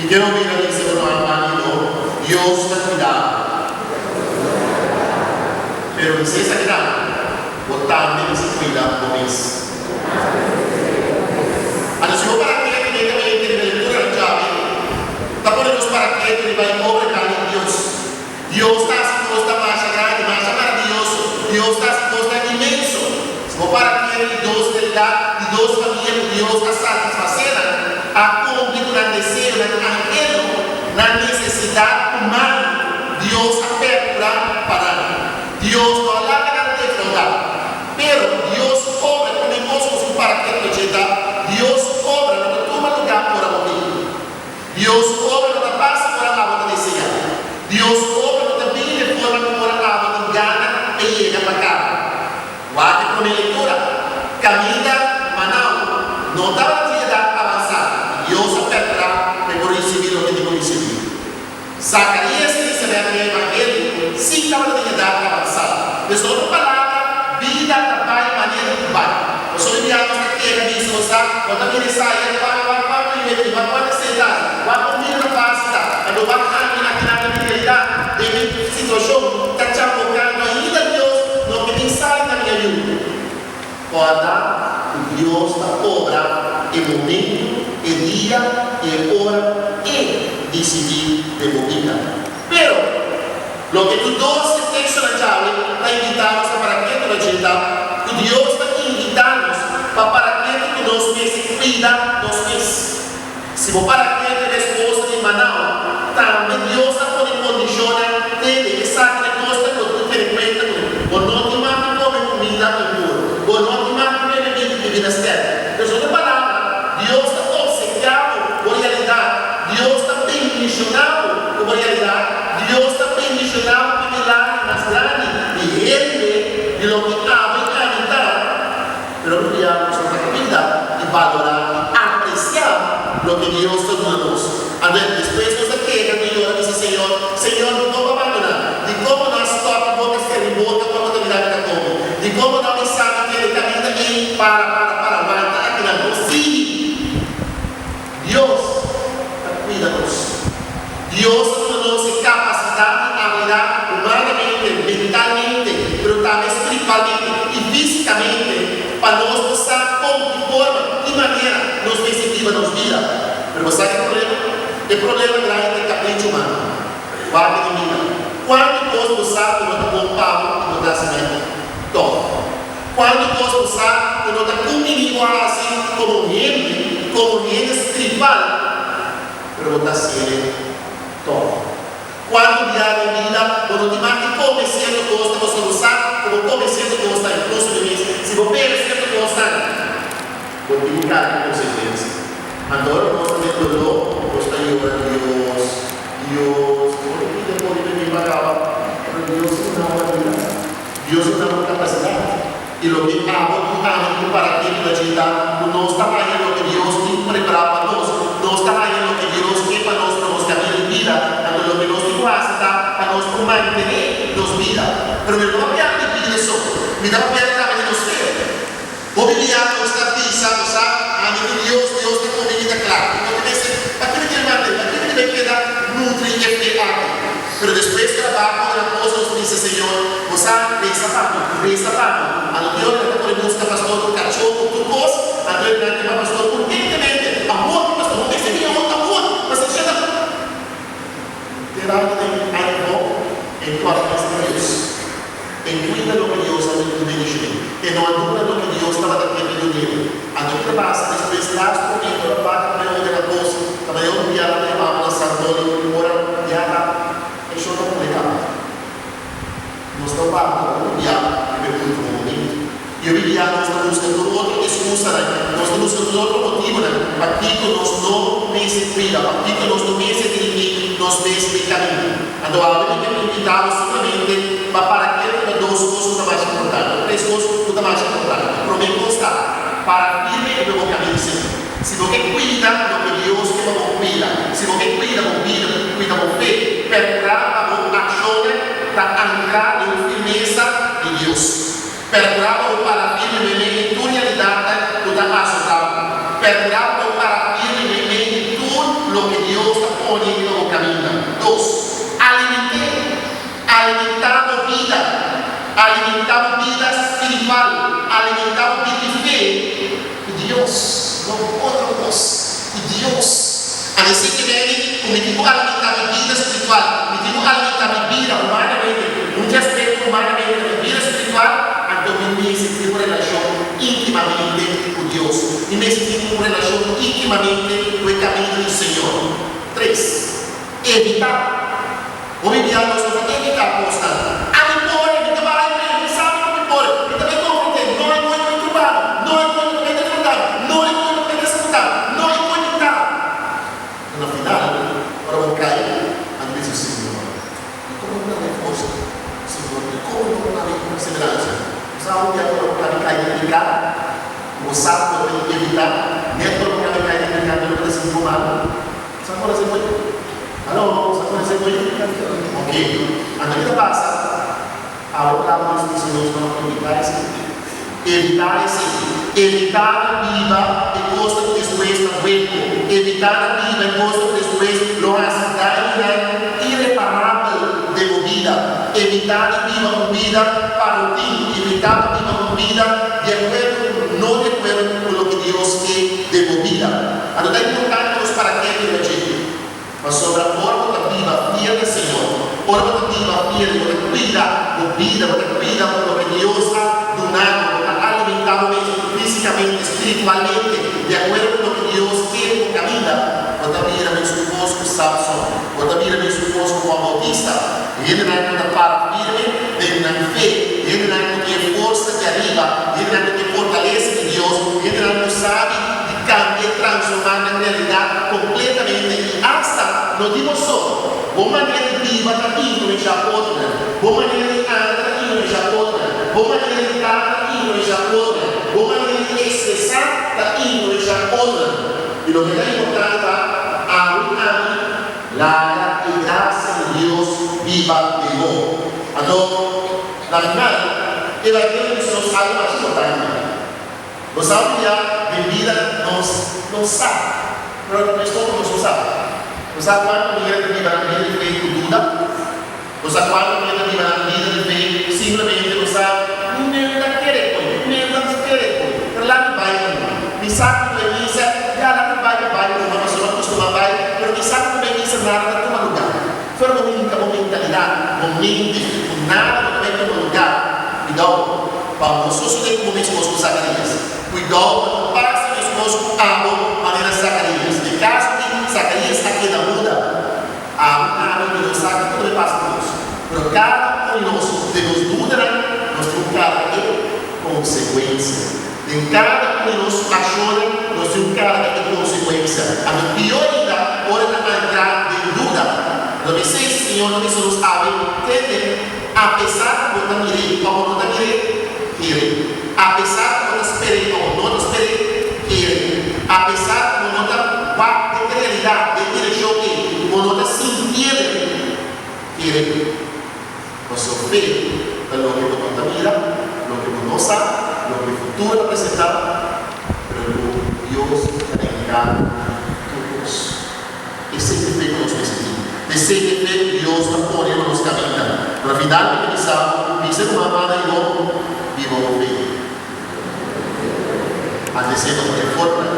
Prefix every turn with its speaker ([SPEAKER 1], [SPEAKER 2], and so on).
[SPEAKER 1] Mi ke bira bisa bo no marido, Dios ta kuida bo. Pero mi sa esaki tambe, bo tambe mester kuida bo mes. Anto si bo para ketu netamente riba e lectura nan djawe, ta pone nos para ketu riba e obra grandi di Dios. Dios ta hasi kosnan masha grandi, masha maraviyoso. Dios ta hasi kosnan inmenso. Si bo para ketu di dos realidat di dos famia ku Dios a satisfasé nan, a kumpli ku nan deseo, nan anhelo, nan nesesidat humano, Dios a perkurá pa nan. Dios no a laga nan defraudá. Pero, Dios su obra ku negoshi ku su para ketu dje ta, Dios su obra no ta tuma lugá ora bo bin. Dios su obra no ta pasa ora abo ta deseá. Dios su obra no ta bini den forma ku ora abo tin gana e yega pa kaba. Wak e promé lektura. Kaminda Manao no tabata tin edat avansá i Dios a perkurá pa e por risibí loke tin ku risibí. Zakarías i Elisabèt den e Evangelio sí tabata tin edat avansá. Des otro palabra, bida ta bai manera ku bai. Pasobra di biaha nos ta keda bisa, Bo sa, bo ta mira esaya, wak, wak kuantu yu e tin, wak kuantu esei ta haci, wak kon bida ta fácil ta. Anto wak ami akinan na mi realidat, den mi situashon, ta chapokando ainda Dios no ke tin sali na mi ayuda. Kòrda ku Dios ta obra e momentu, e dia i e ora ku E disidí den bo bida. Pero, loke tur dos e tekstonan djawe ta invitá nos pa para ketu na dje ta ku Dios ta invitá nos pa para ketu ku nos mester kuida nos mes. Si bo para ketu e esposa di Manao, tambe Dios a pone kondishonnan tende esaki na kos ta ku bo tin tene kuenta ku bo no tin mag di kome kumida impuru, bo no tin mag di bebe bibida sterk. Ku otro palabra, Dios ta opsekiá bo bo realidat, Dios ta bendishoná bo ku bo realidat, Dios ta bendishoná bo ku e milagro mas grandi di hende di loke abo i ami ta. Pero un dia nos no ta cuida di balora y aprecia loke Dios ta duna nos. Anto despues nos ta keha di yora bisa Señor, Señor dikon bo a bandona mi? Dikon bo no a stop mi boca sera mi boca ora bo ta mira mi ta come? Dikon bo no a bisa mi kende caminda ey para para para wanta akinan no sigui? Dios ta cuida nos. Dios a duna nos e capacidad di habilidad humanamente, mentalmente, pero tambe spiritualmente y fisicamente pa nos por sa con ki forma, ki manera nos mester biba nos bida. Pero bo sa ki problema? E problema grandi ta e capricho humano. Wak di mira. Cuanto cos bo sa cu no ta bon pa bo y bo ta haci meta? Tog. Cuanto cos bo sa cu no ta cumbini bo haci como hende, como hende spiritual, pero bo ta haciele tog. Cuanto bia den bida bo no tin mag di come cierto cosnan pasobra bo sa cu bo come cierto cosnan, incluso mi mes, si bo bebe cierto cosnan, bo tin cu carga e consecuencia. Anto ora nos ta den dolor, nos ta yora Dios, Dios, bo no pide por riba mi pa caba, pero Dios a duna bo bida. Dios a duna bo capacidad. I loke abo i ami tin para ke riba dje ta ku nos ta haña loke Dios tin prepará pa nos. Nos ta haña loke Dios ke pa nos pa nos kaminda di bida. Anto loke nos tin ku hasi ta pa nos por mantené nos bida. Pero mi no ta papia di bida so, mi ta papia tambe di nos fe. Hopi bia nos ta bisa, Bo sa, ami ku Dios, Dios ta pone mi ta kla. Mi no tin mester, pakiko mi tin mantené? Pakiko mi debe keda nutri e fe aki? Pero despues di trabaho den nan kos nos bisa, Señor, bo sa, resa pa mi, resa pa mi. Anto Dios nan ta pone buska pastor ku kachó, ku tur kos, anto e nan kema pastor urgentemente, awor mi pastor, bo mester bini awor, awor, pastor shut up. Te rato den aña bo en kòrda mes na Dios, en kuida loke Dios a bendishoné, e no a duna loke Dios tabata ke bendon'é. Anto ki ta pasa despues laatste momento ora baka ta bay odia na kos, ta bay un bia nan yama bo na Santoli ora ya ta e shon ta pone kaba. Nos ta warda un bia riba e ultimo momento. I hopi bia nos ta buska tur otro eskusanan, nos ta buska tur otro motibunan pakiko nos no mester kuida, pakiko nos no mester dirigí nos mes den kaminda. Anto awe mi ke invitá bo solamente pa para kere riba dos kos ku ta mas importante, o tres kos ku ta mas importante. E promé kos ta, para firme riba bo kaminda Señor. Si bo ke kuida loke Dios ke pa bo kuida, si bo ke kuida bo bida, kuida bo fe, perkurá pa bo akshonnan ta ankrá den un firmesa di Dios. Perkurá pa bo para firme meimei di tur realidatnan ku ta asotá bo. Perkurá pa bo para firme meimei di tur loke Dios ta. Dios, no ku otro kos, ku Dios. A nesei ke bini ku mi tin ku alimentá mi bida spiritual, mi tin ku alimentá mi bida humanamente, mucha aspekto humanamente na mi bida spiritual, anto mi mester tin un relashon íntimamente ku Dios. Mi mester tin un relashon íntimamente ku e kaminda di Señor. Tres, evitá. Hopi bia nos no ta evitá kosnan. Ami por, mi ta bai p'e, mi sabi ku mi por, mi ta bai konfront'é, no e koi ku mi turbá, no e koi ku ta bai defrontá, no e koi ku ta bai disputá, no e koi ku ta. Pero na final, ora bo kai, anto bisa, Señor, di komo bo ta mi forsa? Señor, di komo bo ta mi perseveransia? Bo sa hopi bia ora bo kami kai den piká, ku bo sa ku bo ta bai evitá, nèt ora bo kami kai den piká, bo ta sinti bo mal. Sa por hasi koe? Haló, sa por hasi koe? Ok, anto ki ta pasa? Awe palabra di Dios bisa nos pa no evitá esei. Evitá esei. Evitá na biba e kosnan ku despues ta duel bo. Evitá na biba e kosnan ku despues lo hasi dañonan ireparabel den bo bida. Evitá di biba un bida pa rutin. Evitá pa biba un bida di akuerdo ku no di akuerdo ku loke Dios ke den bo bida. Anto ta importante pa nos para ketu riba dje, pasobra ora bo ta biba fiel na Señor, ora bo ta biba fiel i bo ta kuida bo bida, bo ta kuida loke Dios a duna bo, bo ta alimentá bo mes físikamente, spiritualmente, di akuerdo ku loke Dios kere bo kaminda, bo ta bira mesun kos ku Samson, bo ta bira mesun kos ku Juan Bautista, hendenan ku ta para firme den nan fe, hendenan ku tin e forsa di ariba, hendenan ku tin e fortalesa di Dios, hendenan ku sabi di kambia i transformá nan realidat kompletamente i asta no di bo so. Bo manera di biba ta influenshá otronan. Bo manera di anda ta influenshá otronan. Bo manera di ta ta influenshá otronan. Bo manera di ekspresá ta influenshá otronan. I loke ta importante ta pa abo i ami laga e grasia di Dios biba den bo. Anto, na final, Evangelio bisa nos algu mas importante. Nos a odia den bida nos no sa, pero ta mes poko nos no sa. Nos sa kuantu manera ta biba nan bida di fe ku duda. Nos sa kuantu manera ta biba nan bida di fe simplemente nos sa mi ta kere koe, mi ta kere koe, pero laat mi bai ku mi sa ku bai misa, ya laat mi bai ku bai ku mi pasobra kustuma bai, pero mi sa ku bai misa nada ta tuma luga. Fuera bo hinka bo mentalidat, bo mente, ku nada no ta bai tuma luga. Kuidou pa no sosodé ku bo meskos ku Zakarías. Kuidou pa no pasa meskos ku abo manera Zakarías. Den kaso di Zakarías a keda muda. Abo i ami mi no sa kiko ta bai pasa ku nos. Pero kada un di nos, den nos dudanan, nos tin un karga e konsekuensia. Den kada un di nos akshonnan, nos tin un karga e konsekuensia. Anto pió ainda ora ta ankrá den duda. Lo mester Señor ta bisa nos awe, Tende, Apesar ku bo ta mir'é òf bo no ta mir'é, kere. Apesar ku bo ta sper'é òf bo no ta sper'é, kere. Apesar ku bo no ta wak den e realidat, den direkshon ei, ku bo no ta sintié den, kere. Pasobra fe ta loke bo no ta mira, loke bo no sa, loke futuro ta presentá, pero ku Dios ta enkarga tur kos. Esei ta e fe ku nos mester tin. Esei ta e fe ku Dios ta pone riba nos kaminda. Pero na final mi ta bisa bo, bisa ruman manda i no biba bo fe. Antes e no ta e forma.